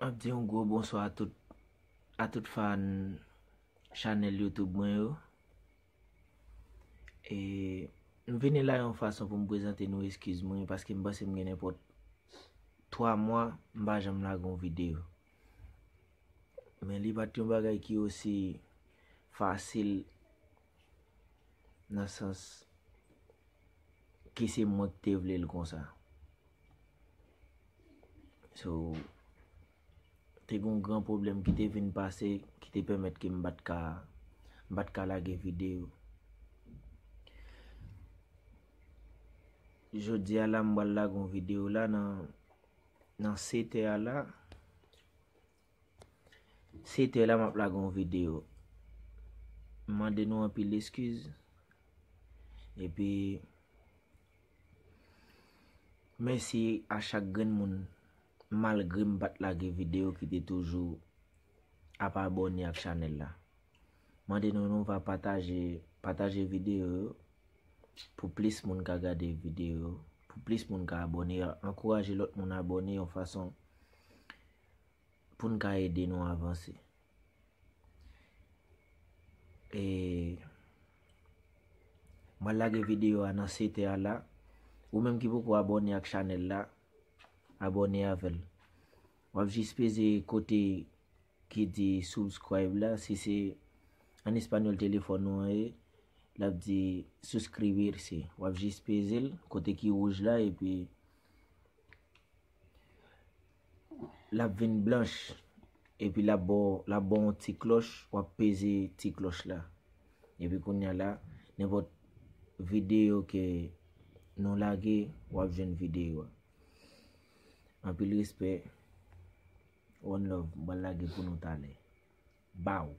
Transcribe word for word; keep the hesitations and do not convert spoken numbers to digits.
M ap di yon gwo bonswa a tout, a tout fan chanèl YouTube mwen yo. E m vini la yon fason pou m prezante nou eskiz mwen, paske m panse m gen nenpòt twa mwa m pa janm lage yon videyo. Men li pa t yon bagay ki osi fasil nan sans ke se mwen ki te vle l konsa. So, te gen yon gran pwoblèm ki te vin pase, ki te pèmèt ke m pa t ka, m pa t ka lage videyo. Jodi a la, m pral lage yon videyo la nan, nan sete a la. Sete a la, m ap lage yon videyo. M mande nou anpil eskiz. Epi, mèsi a chak grenn moun, malgre m pa t lage videyo, ki te toujou ap abòne ak chanèl la. Mande nou, nou va pataje, pataje videyo yo pou plis moun ka gade videyo yo, pou plis moun ka abòne, ankouraje lòt moun abòne yon fason pou n ka ede nou avanse. E mwen lage videyo a nan sete a la. Ou menm ki poko abòne ak chanèl la, abòne avè l. W ap jis peze kote ki di subscribe la, si se an espanyòl telefòn ou an ye, l ap di suscribirse. W ap jis peze l, kote ki wouj la, epi l ap vin blanch, epi l ap ba w, l ap ba w yon ti klòch, w ap peze ti klòch la. Epi kounye a la, nenpòt videyo ke nou lage, w ap jwenn videyo a. Anpil respè. One love, m pral lage pou nou talè. Baw.